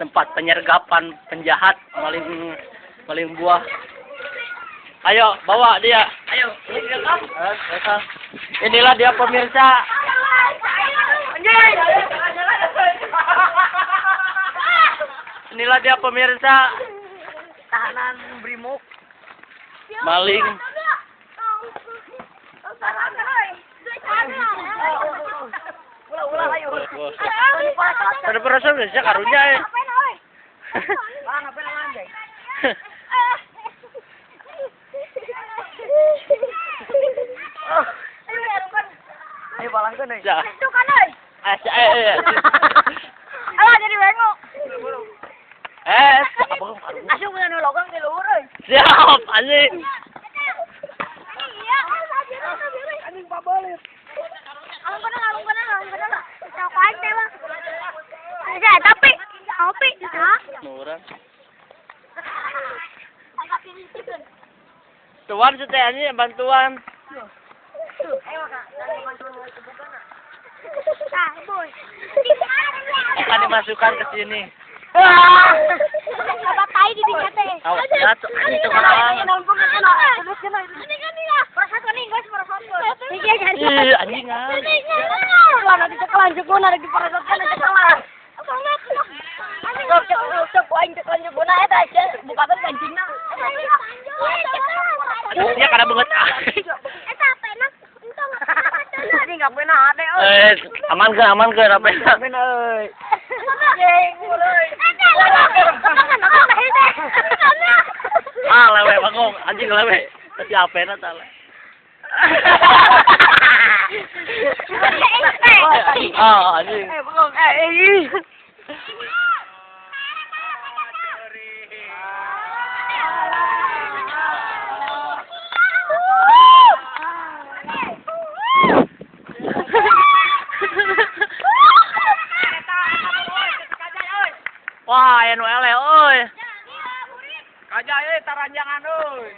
Tempat penyergapan penjahat, maling, maling buah. Ayo, bawa dia. Ayo. Inilah dia pemirsa. Inilah dia pemirsa. Tahanan Brimob. Maling. Ada perasaan bisa karunya ya. Ayo balangkeun euy. Itu kan euy. Alah jadi bengok. Asup nu logam di luhur euy. Siap anjing. Iya. Anjing pabelit. Alung kana. Sok aing teh mah. Ya, tapi kopi ha. Murah. Tuan teh anjing bantuan. Akan dimasukkan ke sini. Apa tai di dinya teh? Awas jatuh anjing tuh kana. Ih, anjing ah. Lah nanti cekalan jegona lagi parasotkan cekalan. Sok aing cekalan jegona eta aja bukakeun kancingna. Dia kana beungeut. Eta apena? Entong. Anjing apena ade euy. Aman ke apena. Apena euy. Ah, lewe bangong, anjing lewe. Tapi apena tah. Ah, anjing. Bangong, ih. Wah, anu eleh euy. Kaja euy taranjangan euy.